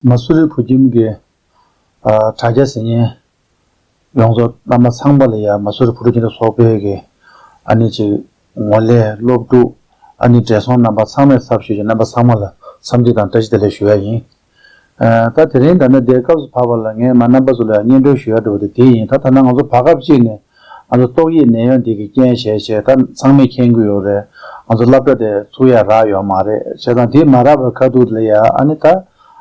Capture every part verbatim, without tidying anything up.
མ་སུ་རི་བུ་ཁྱིམ་གྱི་ཨ་དྲ་རྒྱ་གཟིགས་མཁན་ཡོངས་རྫོགས་རྣམ་པ་ཚང་མ་ལ་ཡ་མ་སུ་རི་བུ་ཕྲུག་སྤྱི་འཐུས་ཚོགས་པའི་གི་ཨ་ནི་ཅིག་ངོ་ལས་སློབ་ཕྲུག་ཨ་ནི་བགྲེས་སོང་རྣམ་པ་ཚང་མའི་ཚབ་ཞུས་ཀྱི་རྣམ་པ་ཚང་མ་ལ་འཚམས་འདྲི་དང་བཀྲ་ཤིས་བདེ་ལེགས་ཞུ་ཡ་ཡིན། ཨ་ད་དེ་རིང་ད་ནི་འདིར་སྐབས་སུ་བབས་པ་ལ་ངས་མ་རྣམ་པ་ཚོ་ལ་ཡ་སྙན་སྒྲོན་ཞུ་ཡ་འདྲ་བོ་དེ་དེ་ཡིན། ད་ད་ནང་ང་ཚོ་བར་སྐབས་གཅིག་ནས་ང་ཚོ་ཏོག་དབྱིབས་ནད་ཡམས་འདི་གི་རྐྱེན་བྱས་བྱས་ད་ཚང་མས་མཁྱེན་གྱི་ཡོད་རེད། ང་ཚོ་སློབ་གྲྭ་དེ་ཚུགས་ཡ་རག་ཡོད་མ་རེད། བྱས་ཙང་དེ་མ་རག་པའི་ཁ་ཐུག་ལ་ཡ་ཨ་ནི་ད་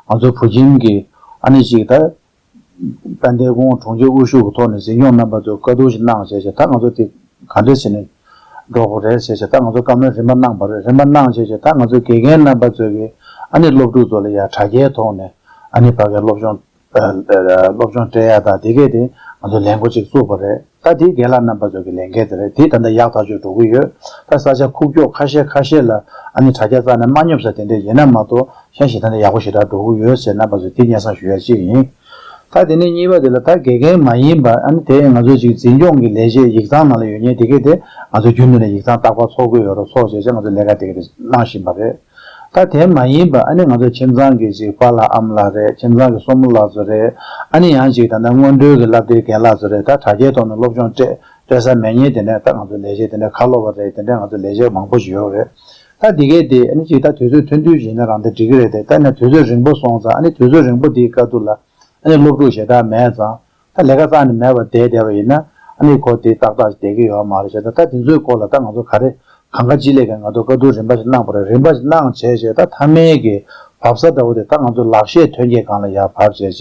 ང་ཚོ་བུ་ཁྱིམ་གྱི་ཨ་ནི་ཅིག་ད་དཔལ་ལྡན་སྐུ་ངོ་དྲུང་ཆེ་དབུ་བཞུགས་ཀྱི་ཐོག་ནས་འཛིན་སྐྱོང་རྣམ་པ་ཚོས་བཀའ་བསྡུར་ཞིག་གནང་བྱས་བྱས་ད་ང་ཚོ་དེ་ག་འདྲ་བྱས་ནས་འགྲོ་དགོས་རེད་ཟེར་བྱས་ད་ང་ཚོ་བཀའ་མོལ་རིམ་པ་གནང་བ་རེད། རིམ་པ་གནང་བྱས་བྱས་ད་ང་ཚོ་དགེ་རྒན་རྣམ་པ་ཚོས་ཀྱི་ཨ་ནི་སློབ་ཕྲུག་ཚོ་ལ་ཡ་དྲ་རྒྱའི་ཐོག་ནས་ཨ་ནི་ཕ་གའི་སློབ་སྦྱོང་སློབ་སྦྱོང་སྤྲད་ཡ་དང་དེ་གས་དེ་ང་ཚོ་ལས་འགུལ་ཅིག་བཙུགས་པ་རེད། ད་དེ་རྒན་ལགས་རྣམ་པ་ཚོ་གི་ལས་འགན་དེ་རེད། དེ་ད་ལྟ་ཡག་ཐག་ཆོད་འགྲོ་གི་ཡོད། ད་ས་ཆ་ཁུག་ཀྱོག་ཁ་ཤས་ཁ་ཤས་ལ་ཨ་ནི་དྲ་རྒྱ་རྩ་ནས་མ་སྙོབ་ས་དེ་འདྲས་ཡིན་ན་མ་གཏོགས་གཞན་ཞིག་ད་ལྟ་ཡག་པོ་ཞེ་དྲག་འགྲོ་གི་ཡོད་ཟེར་རྣམ་པ་ཚོ་དེ་སྙན་སེང་ཞུ་ཡ་གཅིག་ཡིན། ད་དེ་ནས་གཉིས་པ་དེ་ལ་ད་དགེ་རྒན་མ་ཡིན་པ་ཨ་ནི་དེ་ང་ཚོ་ཅིག་འཛིན་སྐྱོང་གི་ལས་བྱེད་ཡིག་ཚང་ནང་ལ་ཡོད་མཁན་དེ་གས་དེ་ང་ཚོ་རྒྱུན་དུ་ནས་ཡིག་ཚང་རྟག་པར་ཚོགས་ཀྱི་ཡོད་རེད། ཚོགས་བྱས་བྱས་ང་ཚོ་ལས་ཀ་དེ་གས་དེ་གནང་བཞིན་པ་རེད། ད་དེ་མ་ཡིན་པ་ཨ་ནི་ང་ཚོ་ཁྱིམ་ཚང་གི་ཅིག་པཱ་ལགས་ཨ་མ་ལགས་རེད། ཁྱིམ་ཚང་གི་སྲུ་མོ་ལགས་ཚོ་རེད། ཨ་ནི་ཡང་ཅིག་ད་ལྟ་སྔོན་འགྲོའི་གི་སློབ་གྲྭའི་རྒན་ལགས་ཚོ་རེད། ད་དྲ་རྒྱའི་ཐོག་ནས་སློབ་སྦྱོང་སྤྲད་སྤྲད་ས་མེད་མཁན་དེ་འདྲ་ད་ང་ཚོ་ལས་བྱེད་དེ་འདྲ་ཁ་ལོ་བ་རེད། དེ་འདྲ་ང་ཚོ་ལས་བྱེད་མང་པོ་ཞིག་ཡོད་རེད། ད་འདི་གས་དེ་ཨ་ནི་ཅིག་ད་དུས་ཚོད་ཐུང་ཐུང་ཞིག་ཡིན་ན་རང་ད་འགྲིག་གི་རེད་དེ། ད་ནི་དུས་ཚོད་རིང་པོ་སོང་ཙང་ཨ་ནི་དུས་ཚོད་རིང་པོ་དེའི་སྐབས་དུ་ལ་ཨ་ནི་སློབ་ཕྲུག་ཞེ་དྲག་མེད་ཙང་། ད་ལས་ཀ་རྩ་ནས་མེད་པར་བསྡད་བསྡད་པ་ཡིན་ན་ཨ་ནི་ཁོ་དེ་ཏག་ཏག་ཅིག་བསྡད་ཀྱི་ཡོད་མ་རེད་ཟེར། ད་ད་དེ་ཚོའི་སྐོར་ལ་ད་ང་ཚོ་ག་རེ་གང་ག་ཅི་ལས་ཀྱང་ང་ཚོ་བཀའ་བསྡུར་རིམ་པ་ཞིག་གནང་བ་རེད། རིམ་པ་ཞིག་གནང་བྱས་བྱས་ད་མཐའ་མའི་གི་བབས་ས་འདྲ་བོ་དེ་ད་ང་ཚོ་ལག་ཤེས་ཐོན་སྐྱེད་སྒང་ལ་ཡར་བབས་བྱས་བྱས་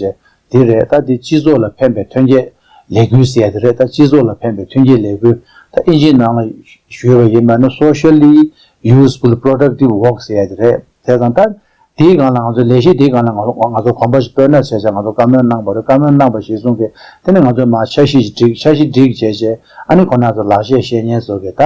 དེ་རེད། ད་དེ་སྤྱི་ཚོགས་ལ་ཕན་པའི་ཐོན་སྐྱེད་ལས་འགུལ་ཟེར་ཡ་དེ་རེད། ད་སྤྱི་ཚོགས་ལ་ཕན་པའི་ཐོན་སྐྱེད་ལས་འགུལ་ད་ཨིན་ཇིའི་ནང་ལ་ཞུས་པ་ཡིན་པ་ན་Socially Useful Productive Work ཟེར་ཡ་དེ་རེད། དེ་དང་ད། དེའི་སྒང་ལ་ང་ཚོ་ལས་གཞི་དེའི་སྒང་ལ་ང་ཚོ་ང་ཚོ་གོམ་པ་ཞིག་སྤོས་ན་བྱས་བྱས་ང་ཚོ་བཀའ་མོལ་གནང་བ་རེད། བཀའ་མོལ་གནང་བ་གཞིར་བཟུང་གིས་དེ་ནས་ང་ཚོས་མར་འཆར་གཞི་ཞིག་བསྒྲིགས། འཆར་གཞི་བསྒྲིགས་བྱས་བྱས་ཨ་ནི་ཁོ་ན་ཚོ་ལག་ཤེས་ཤེས་མཁན་ཚོ་གི་ད་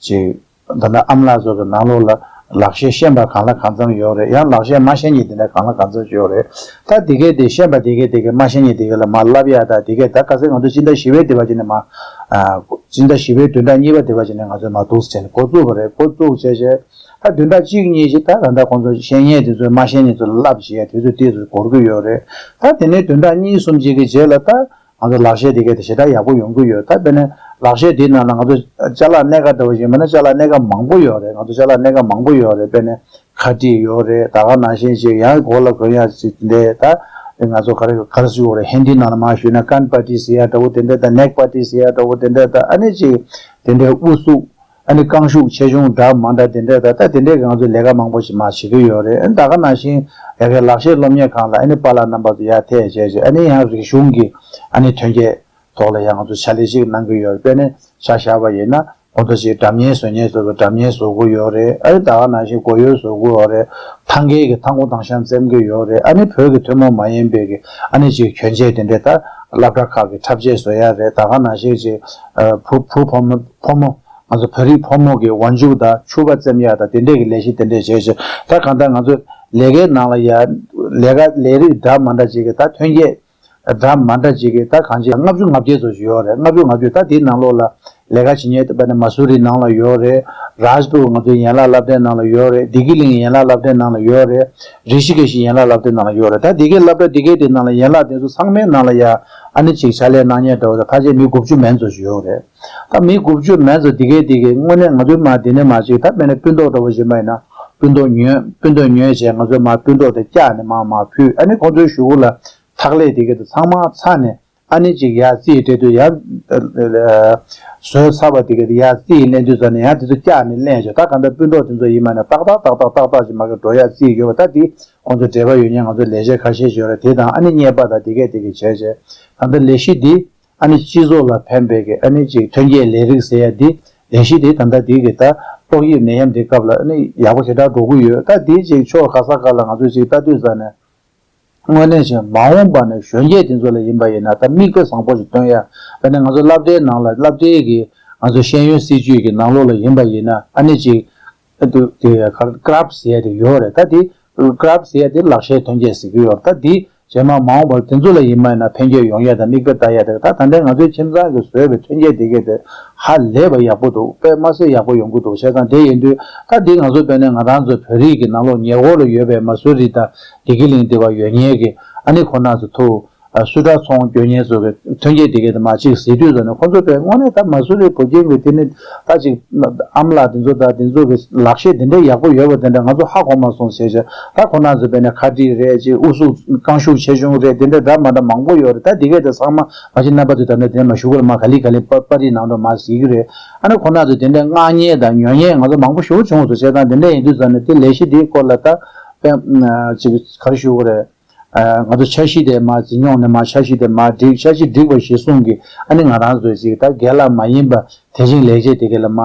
ཅིག་ད་ལྟ་ཨ་མ་ལགས་ཚོ་གི་ནང་ལོགས་ལ་ལག་ཤེས་ཤེས་པ་གང་ལ་གང་འཚམ་ཡོད་རེད། ཡང་ལག་ཤེས་མ་ཤེས་མཁན་དེ་འདྲ་གང་ལ་གང་འཚམ་ཡོད་རེད། ད་དེ་གས་དེ་ཤེས་པ་དེ་གས་དེ་གས་མ་ཤེས་མཁན་དེ་གས་ལ་མར་བསླབ་ཡ། ད་དེ་གས་ད་ག་ཚོད་ང་ཚོ་སྤྱི་ཟླ་བཞི་པའི་དེ་བ་ཅིག་ནས་མར་ཨ་སྤྱི་ཟླ་བཞི་པའི་བདུན་ཕྲག་གཉིས་པ་དེ་བ་ཅིག་ནས་ང་ཚོས་མར་འདུག་སེ་བྱས་ནས་འགོ་བཙུགས་པ་རེད། འགོ་བཙུགས་བྱས་བྱས། ད་བདུན་ཕྲག་གཅིག་གཉིས་ཤིག་ད་ད་ལྟ་ཁོང་ཚོ་ཤེས་མཁན་དེ་ཚོས་མ་ཤེས་མཁན་ཚོ་ལ་བསླབ་བྱེད་ཡ་དུས་ཚོད་དེ་ཚོ་འགོར་གྱི་ཡོད་རེད། ད་དེ་ནས་བདུན་ཕྲག་གཉིས་གསུམ་ཅིག་གི་རྗེས་ལ་ད་ང་ཚོ་ལག་ཤེས་དེ་གས་དེ་ཞེ་དྲག་ཡག་པོ་ཡོང་གི་ཡོད། ད་དཔེར་ན་ལག་ཤེས་དེའི་ནང་ལ་ང་ཚོ་ཅ་ལག་སྣེ་ཁ་འདྲ་བོ་ཞིག་མིན་ན་ཅ་ལག་སྣེ་ཁ་མང་པོ་ཡོད་རེད། ང་ཚོ་ཅ་ལག་སྣེ་ཁ་མང་པོ་ཡོད་རེད། དཔེར་ན་ཁ་དཀྲིས་ཡོད་རེད། ད་ག་ནང་བཞིན་ཅིག་ཡང་མགོ་ལ་གོན་ཡ་ཅིག་དེ་འདྲས་ད་ང་ཚོ་ག་རེ་ག་རེ་ཟེར་དགོས་རེད། ཧིན་དིའི་ནང་ལ་མར་ཞུས་ན་ཀན་པ་ཏི་ཟེར་ཡ་འདྲ་བོ་དེ་འདྲས། ད་ནེག་པ་ཏི་ཟེར་ཡ་འདྲ་བོ་དེ་འདྲས། ད་ཨ་ནི་ཅིག་དེ་འདྲས་དབུ་གཟུགས། ཨ་ནི་རྐང་ཤུགས་ཆེ་ཆུང་འདྲ་མ་འདྲ་དེ་འདྲས། ད་ད་དེ་འདྲས་ཀྱི་ང་ཚོས་ལས་ཀ་མང་པོ་ཞིག་མར་བྱེད་ཀྱི་ཡོད་རེད། ཨ་ནི་ད་ག་ནང་བཞིན་ཡ་གི་ལག་ཤེས་སློབ་གཉེར་ཁང་ལ་ཨ་ནི་པཱ་ལགས་རྣམ་པ་ཚོ་ཡར་ཐད་བྱས་བྱས་ཨ་ནི་ཡང་རིག་གཞུང་གི་ཨ་ནི་ཐོན་སྐྱེད་ཐོག་ལ་ཡང་ང་ཚོ་ཕྱག་ལས་ཅིག་གནང་གི་ཡོད་རེད། དཔེར་ན་ཆ་བཞག་པ་ཡིན་ན་ཁོང་ཚོ་ཅིག་སྒྲ་སྙན་བཟོ་མཁན་ཚོ་གི་སྒྲ་སྙན་བཟོ་གི་ཡོད་རེད། ཨ་ནི་ད་ག་ནང་བཞིན་སྒོ་ཡོལ་བཟོ་གི་ཡོད་རེད། ཐང་གའི་གི་ཐང་གོ་དང་ཤང་བཙེམ་གི་ཡོད་རེད། ཨ་ནི་བོད་ཀྱི་ཐུན་མོང་མ་ཡིན་པའི་གི་ཨ་ནི་ཅིག་གྱོན་ཆས་དེ་འདྲས་ད་སློབ་གྲྭ་ཁག་གི་འཁྲབ་ཆས་བཟོ་ཡ་རེད། ད་ག་ནང་བཞིན་ཅིག་བུ་བུ་ཕོ་མོ་ཕོ་མོ། ང་ཚོ་བོད་རིགས་ཕོ་མོ་གི་ཝང་ཅུག་དང་ཕྱུ་པ་བཙེམ་ཡག་དང་དེ་འདྲས་ཀྱི་ལས་གཞི་དེ་འདྲས་བྱས་བྱས། ད་གང་ལྟར་ང་ཚོ་ལས་ཀའི་ནང་ལ་ཡ་ལས་ཀ་ལས་རིགས་འདྲ་མ་འདྲ་ཅིག་གི་ད་ཐོན་སྐྱེད་འདྲ་མ་འདྲ་ཅིག་གི་ད་གང་ཅི་ལྔ་བཅུ་ང་བརྒྱད་ཙམ་ཞིག་ཡོད་རེད། ལྔ་བཅུ་ང་བརྒྱད། ད་དེའི་ནང་ལོགས་ལ་ལས་ཀ་བྱེད་མཁན་དཔེར་ན་མ་སུ་རི་ནང་ལ་ཡོད་རེད། རཱཇ་པུར་ང་ཚོའི་ཡན་ལག་སློབ་གྲྭའི་ནང་ལ་ཡོད་རེད། བདེ་སྐྱིད་གླིང་ཡན་ལག་སློབ་གྲྭའི་ནང་ལ་ཡོད་རེད། རི་ཤི་ཀེ་ཤི་ཡན་ལག་སློབ་གྲྭའི་ནང་ལ་ཡོད་རེད། ད་དེ་གའི་སློབ་གྲྭ་དེ་གའི་དེ་ནང་ལ་ཡན་ལག་དེ་ཚོ་ཚང་མའི་ནང་ལ་ཡ་ཨ་ནི་ཅིག་ཕྱག་ལས་གནང་མཁན་འདྲ་བོ་ད་ཕལ་ཆེར་མི་དགུ་བཅུ་མན་ཙམ་ཞིག་ཡོད་རེད། ད་མི་དགུ་བཅུ་མན་ཙམ་དེ་གའི་དེ་གའི་དངོས་གནས་ང་ཚོའི་མ་དེ་ནས་མ་ཅིག་ད་དཔེར་ན་སྤུན་ཐོག་འདྲ་བོ་ཞིག་མ་ཡིན་ན་སྤུན་ཐོག་ཉོས། སྤུན་ཐོག་ཉོས་བྱས་ང་ཚོས་མ་སྤུན་ཐོག་དེ་བཀྱགས་ནས་མ་མ་ཕུད། ཨ་ནི་ཁོང་ཚོའི་གཞུག་གུ་ལ་ཐག་ལས་དེ་གའི་དེ་ཚང་མ་ཚར་ནས། ཨ་ནི་ཅིག་ཡར་རྩིས་སྤྲད་དུས་ཡར་བཟོས་ཚར་བ་དེ་ག་དེ་ཡར་རྩིས་ལེན་དུས་ཙམ་ནས་ཡང་དེ་ཚོ་བཀྱགས་ནས་ལེན་བྱས། ད་གང་ལྟར་སྤུན་ཐོག་དེ་ཚོ་ཡིན་མ་ནས་ཏག་ཏག་ཏག་ཏག་ཏག་ཏག་ཅིག་མ་གི་འགྲོ་ཡ་རྩིས་ཡོད་པ། ད་དེ་ཁོང་ཚོ་འབྲེལ་བ་ཡོད་མཁན་ང་ཚོ་ལས་བྱེད་ཁ་ཤས་ཤིག་ཡོད་རེད། དེ་དང་ཨ་ནི་གཉེར་པ་དང་དེ་གས་དེ་གས་བྱས་བྱས་ད་ལྟ་ལས་གཞི་འདི་ཨ་ནི་སྤྱི་ཚོགས་ལ་ཕན་པའི་གི་ཨ་ནི་ཅིག་ཐོན་སྐྱེད་ལས་རིགས་ཟེར་ཡ་འདི་ལས་གཞི་འདི་ད་ལྟ་འདི་གི་ད་ཏོག་དབྱིབས་ནད་ཡམས་འདི་སྐབས་ལ་ཨ་ནི་ཡག་པོ་ཞེ་དྲག་འགྲོ་གི་ཡོད། ད་འདི་ཅིག་ཕྱོགས་ག་ས་ག་ལ་ང་ཚོས་ཅིག་ལྟ་དུས་ཙམ་ནས། དངོས་གནས་བྱས་མ་འོངས་པ་ནས་གཞོན་སྐྱེས་དེ་ཚོ་ལ་ཡིན་པ་ཡིན་ན་ད་མིག་དཔེ་བཟང་པོ་ཞིག་སྟོན་ཡ། དཔེར་ན་ང་ཚོ་སློབ་གྲྭའི་ནང་ལ་སློབ་གྲྭའི་གི་ང་ཚོ་ཤེས་ཡོན་སྲིད་བྱུས་ཀྱི་ནང་ལོགས་ལ་ཡིན་པ་ཡིན་ན་ཨ་ནི་ཅིག་ཨ་དུ་དེ་ཀ་རབ་ཟེར་ཡ་དེ་ཡོད་རེད། ད་དེ་ཀ་རབ་ཟེར་ཡ་དེ་ལག་ཤེས་ཐོན་སྐྱེད་ཟེར་གྱི་ཡོད་རེད། ད་དེ་ རྗེས་མ་མ་འོངས་པར་དེ་ཚོ་ལ་ཡིན་པ་ཡིན་ན་ཕན་ཁེ་ཡོང་ཡ་དང་མིག་དཔེ་ལྟ་ཡ་དང་། ད་ད་ལྟའི་ང་ཚོའི་ཁྱིམ་ཚང་གིས་བཟོས་པའི་ཐོན་སྐྱེད་དེ་གས་དེ་ཧ་ལས་པ་ཡག་པོ་འདུག་དཔེ་མ་སྲིད་ཡག་པོ་ཡོང་གི་འདུག་བྱས་ཙང་དེ་ཡིན་དུས་ད་འདི་ང་ཚོ་དཔེར་ན་ང་རང་ཚོ་བོད་རིགས་ཀྱི་ནང་ལོགས་ཉེ་འཁོར་ལ་ཡོད་པའི་མ་སུ་རི་དང་བདེ་སྐྱིད་གླིང་དེ་བ་ཡོད་མཁན་གྱི་ཨ་ནི་ཁོ་ན་ཚོ་ཐུག་ཨ་སུ་ཏྲ་ཚོང་སྐྱོན་ཉེན་སོགས་ཀྱི་ཐོན་སྐྱེད་དེ་གས་དེ་མ་གཅིག་གཟིགས་དུས་ཙམ་ནས་ཁོ་ཚོ་དཔེ་དངོས་གནས་ད་མ་སུ་རི་བོད་ཁྱིམ་གྱི་དེ་ནི་ད་ཅིག་ཨ་མ་ལགས་དེ་ཚོ་ད་དེ་ཚོ་གི་ལག་ཤེས་དེ་འདྲའི་ཡག་པོ་ཡོད་པ་དེ་འདྲ་ང་ཚོ་ཧ་གོ་མ་སོང་ཟེར་བྱས། ད་ཁོ་ན་ཚོ་དཔེར་ན་ཁ་དཀྲིས་རེད་ཅིག་དབུ་གཟུགས་རྐང་ཤུགས་ཆེ་ཆུང་རེད། དེ་འདྲ་འདྲ་མ་འདྲ་མང་པོ་ཡོད་རེད། ད་དེ་གས་དེ་ཚང་མ་མ་གཞི་རྣམ་པ་ཚོ་ད་ནི་དེ་མ་ཞུ་གི་རེད། མ་ག་ལེ་ག་ལེ་པ་པར་རིས་ནང་དུ་མ་གཟིགས་ཀྱི་རེད། ཨ་ནི་ཁོ་ན་ཚོ་དེ་འདྲའི་མངགས་མཁན་དང་ཉོ་མཁན་ང་ཚོ་མང་པོ་ཞེ་པོ་བྱུང་སོང་ཟེར་བྱས་ཙང་དེ་འདྲ་ཡིན་དུས་ཙམ་ནས་དེ་ལས་གཞི་འདིའི་སྐོར་ལ་ད་དཔེ་ཅིག་ག་རེ་ཞུ་དགོས་རེད། ང་ཚོ་འཆར་གཞི་དེ་མ་འཛིན་སྐྱོང་ནས་མ་འཆར་གཞི་དེ་མ་བསྒྲིགས། འཆར་གཞི་བསྒྲིགས་པ་གཞིར་བཟུང་གིས་ཨ་ནི་ང་རང་ཚོས་ཅིག་ད་རྒན་ལགས་མ་ཡིན་པ་དེ་བཞིན་ལས་བྱེད་དེ་གས་ལ་མ་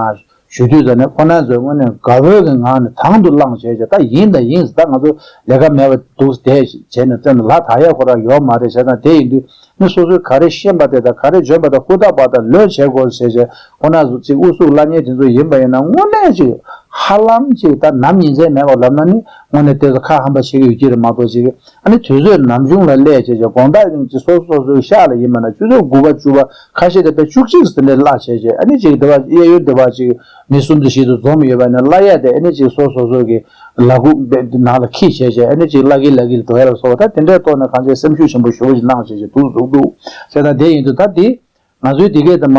ཞུ་དུས་ཙམ་ནས་ཁོ་ན་ཚོས་དངོས་གནས་དགའ་བོའི་གི་ངང་ནས་དང་དུ་བླངས་བྱས་བྱས། ད་ཡིན་ད་ཡིན་ད་ང་ཚོ་ལས་ཀ་མེད་པ་འདུག་བསྡད་བྱས་ནས་བཙན་ལ་ད་ཡ་ཁོ་རང་ཡོད་མ་རེད་བྱས་ཙང་། དེ་ཡིན་དུས་ནི་སོ་སོས་ག་རེ་ཤེས་པ་དེ་དང་ག་རེ་འཇོན་པ་དང་ཧུར་ཐག་པ་དང་ལོས་བྱེད་དགོས་བྱས་བྱས། ཁོ་ན་ཚོ་ཅིག་དབུ་གཟུགས་ལ་ཉེ་དེ་ཚོ་ཡིན་པ་ཡིན་ན་དངོས་གནས་ཅིག་ཧ་ལམ་ཅིག་ད་ནམ་ཉིན་མཚན་མེད་པ་ལབ་ན་ནི་དངོས་གནས་དེ་ཚོ་ཁ་ཧམ་པ་བྱེད་ཀྱི་ཡོད་ཀྱི་རེད་མ་གཏོགས་ཅིག་ཨ་ནི་དུས་ཚོད་ནམ་བྱུང་ལ་སླེབས་བྱས་བྱས་དགོང་དག་ཅིག་སོ་སོ་སོ་སོའི་ཤག་ལ་ཡིན་པ་ན་ཆུ་ཚོད་དགུ་པ་བཅུ་པ་ཁ་ཤས་དེ་དཔེ་བཅུ་གཅིག་ཟིན་ནས་གླ་བྱས་བྱས། ཨ་ནི་ཅིག་དེ་བ་གཡས་གཡོན་དེ་བ་ཅིག་མི་གསུམ་དུ་བཞི་དུ་འཛོམས་ཡོད་པ་ན་གླ་ཡ་དེ་ཨ་ནི་ཅིག་སོ་སོ་སོ་གི་ལ་ཁུག་ནང་ལ་ཁྱི་བྱས་བྱས་ཨ་ནི་ཅིག་གླ་གི་ལ་གི་ལ་འགྲོ་ཡ་ལ་སོགས་པ་ད་དེ་འདྲའི་ཐོག་ནས་གང་ཆེ་སེམས་ཤུགས་ཆེན་པོ་ཞེ་པོ་ཞིག་གནང་བྱས་བྱས་འདུག་འདུག་འདུག་བྱས་ཙང་དེ་ཡིན་དུས་ད་དེ་ང་ཚོའི་དེ་གས་དེ་མ་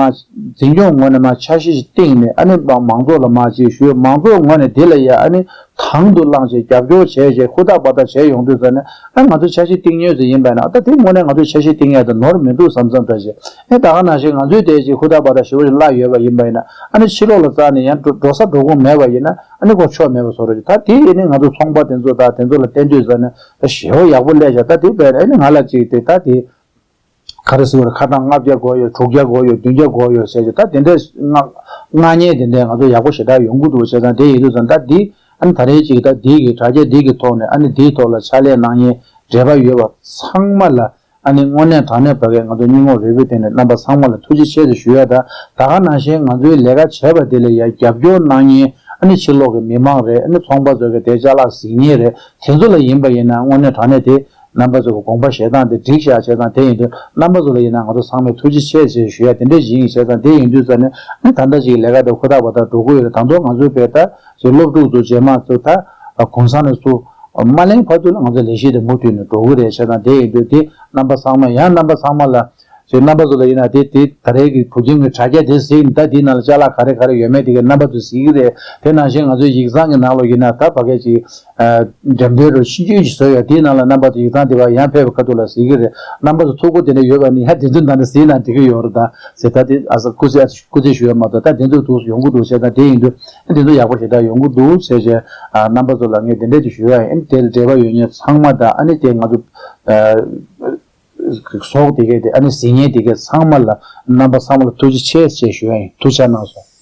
འཛིན་སྐྱོང་ངོས་ནས་མ་འཆར་གཞི་ཞིག་བཏིང་ནས་ཨ་ནི་མང་ཚོགས་ལ་མ་ཅིག་ཞུས། མང་ཚོགས་ངོས་ནས་དེ་ལ་ཡ་ཨ་ནི་དང་དུ་བླངས་བྱས་རྒྱབ་སྐྱོར་བྱས་བྱས་ཧུར་ཐག་པ་ཐག་བྱས་ཡོང་དུས་ཙམ་ནས་ཨ་ང་ཚོ་འཆར་གཞི་བཏིང་མྱོང་ཟེར་ཡིན་པ་ན་ད་དེ་དངོས་གནས་ང་ཚོས་འཆར་གཞི་བཏིང་ཡ་དེ་ནོར་མི་འདུག་བསམ་བསམ་འདྲ་ཞིག་ཨེ་ད་ག་ནང་བཞིན་ང་ཚོས་དེ་ཅིག་ཧུར་ཐག་པ་ཐག་ཞེ་པོ་ཞིག་གླ་ཡོད་པ་ཡིན་པ་ཡིན་ན་ཨ་ནི་ཕྱི་ལོགས་ལ་བཙལ་ནས་ཡང་འགྲོ་འགྲོ་ས་འགྲོ་ཁུངས་མེད་པ་ཡིན་ན་ཨ་ནི་ཁོ་ཆོ་མེད་པ་བཟོ་འདྲ་ཞིག་ད་དེ་ཨ་ནི་ང་ཚོ་ཚོང་པ་དེ་ཚོ་དང་དེ་ཚོ་ལ་བསྟན་དུས་ཙམ་ནས་ད་ཞེ་པོ་ཡག་པོ་སླེབས་བཞག་ད་དེ་བས་ཨ་ནི་ང་ལ་ཅིག་དེ་ད་དེ། ག་རེ་ཟེར་བ་རེད། ཁ་གྲངས་ལྔ་བརྒྱ་དགོས་ཡོད། དྲུག་བརྒྱ་དགོས་ཡོད། བདུན་བརྒྱ་དགོས་ཡོད་ཟེར་གྱི་ད་དེ་འདྲའི་མངགས་མངགས་མཁན་དེ་འདྲའི་ང་ཚོ་ཡག་པོ་ཞེ་དྲག་ཡོང་གི་འདུག་བྱས་ཙང་དེ་ཡིན་དུས་ཙང་ད་འདི་ཨ་ནི་ད་རེས་ཅིག་ད་འདི་གི་དྲ་རྒྱ་འདི་གི་ཐོག་ནས་ཨ་ནི་འདིའི་ཐོག་ལ་ཕྱག་ལས་གནང་མཁན་འབྲེལ་བ་ཡོད་པ་ཚང་མ་ལ་ཨ་ནི་དངོས་གནས་དྲང་གནས་ཕ་གིའི་ང་ཚོ་སྙིང་ཁོང་རུས་པའི་གཏིང་ནས་རྣམ་པ་ཚང་མ་ལ་ཐུགས་རྗེ་ཆེ་ཞེས་ཞུ་ཡ་དང་། ད་ག་ནང་བཞིན་ང་ཚོའི་ལས་ཀ་བྱས་པ་དེ་ལ་ཡ་རྒྱབ་སྐྱོར་གནང་མཁན་ཨ་ནི་ཕྱི་ལོགས་ཀྱི་མི་མང་རེད། ཨ་ནི་ཚོང་པ་ཚོ་གི་དེ་ཅ་ལག་གཟིགས་མཁན་རེད། དེ་ཚོ་ལ་ཡིན་པ་ཡིན་ན་དངོས་གནས་དྲང་གནས་དེ། རྣམ་པ་ཚོ་གི་དགོངས་པ་བཞེས་སྟངས་དེ་འགྲིག་ཤག་བྱས་ཙང་དེ་ཡིན་དུས་རྣམ་པ་ཚོ་ལ་ཡིན་ན་ང་ཚོ་ཚང་མས་ཐུགས་རྗེ་ཆེ་ཞེས་ཞུ་ཡ་དེ་འདྲས་ཡིན་བྱས་ཙང་དེ་ཡིན་དུས་ཙང་ནས་ཨ་ནི་ད་ལྟ་ཅིག་ལས་ཀ་དེ་ཧུར་ཐག་པ་ཐག་འགྲོ་གི་ཡོད་རེད། ད་དུང་ང་ཚོའི་བོད་ད་ཅིག་སློབ་ཕྲུག་ཚོ་རྗེས་མ་ཚོ་ད་གུང་སེང་ནས་ཚུར་མ་གླེང་བར་དུ་ལ་ང་ཚོ་ལས་གཞི་དེ་མུ་མཐུད་ནས་འགྲོ་གི་རེད་བྱས་ཙང་དེ་ཡིན་དུས་དེ་རྣམ་པ་ཚང་མ་ཡང་རྣམ་པ་ཚང་མ་ལ་ཅིག་རྣམ་པ་ཚོ་ལ་ཡིན་ན་དེ་དེ་ད་རེས་ཀྱི་བོད་ཁྱིམ་གྱི་དྲ་རྒྱ་དེ་གཟིགས་ནས་ད་དེའི་ནང་ལ་ཅ་ལག་ག་རེ་ག་རེ་ཡོད་མེད་དེ་གའི་རྣམ་པ་ཚོ་གཟིགས་ཀྱི་རེད། དེ་ནང་བཞིན་ང་ཚོའི་ཡིག་ཚང་གི་ནང་ལོགས་ཡིན་ན་ད་ཕ་གའི་ཅིག་འགྲེམས་སྟོན་རུ་ཤིན་ཅུ་ཞིག་བཟོས་ཡོད། དེའི་ནང་ལ་རྣམ་པ་ཚོ་ཡིག་ཚང་དེ་བ་ཡང་ཕེབས་པའི་ཁ་ཐུག་ལ་གཟིགས་ཀྱི་རེད། རྣམ་པ་ཚོ་ཐུགས་ཁུར་དེ་འདྲ་ཡོད་པ་ནི་ཡང་དེ་ཚོའི་ནང་ནས་གཟིགས་ན་འགྲིག་གི་ཡོད་རེད། ད་ཟེར་ད་དེ་ཨ་ས་སྐུ་ཚེ་སྐུ་ཚེ་ཞུ་ཡ་མ་གཏོགས་ད་དེ་ཚོ་འདུག་ཡོང་གི་འདུག་བྱས་ད་དེ་ཡིན་དུས་དེ་ཚོ་ཡག་པོ་ཞེ་དྲག་ཡོང་གི་འདུག་ཟེར་བྱས་རྣམ་པ་ཚོ་ལ་ངས་དེ་འདྲས་ཅིག་ཞུ་ཡ་ཡིན། དེ་ལ་འབྲེལ་བ་ཡོད་མཁན་ཚང་མ་དང་ཨ་ནི་དེ་ང་ཚོ་ཟོག་དེ་གས་དེ་ཨ་ནི་གཟིགས་མཁན་དེ་གས་ཚང་མ་ལ་རྣམ་པ་ཚང་མ་ལ་ཐུགས་རྗེ་ཆེ་ཞེས་ཞུ་ཡ་ཡིན། ཐུགས་རྗེ་གནང་སོང་།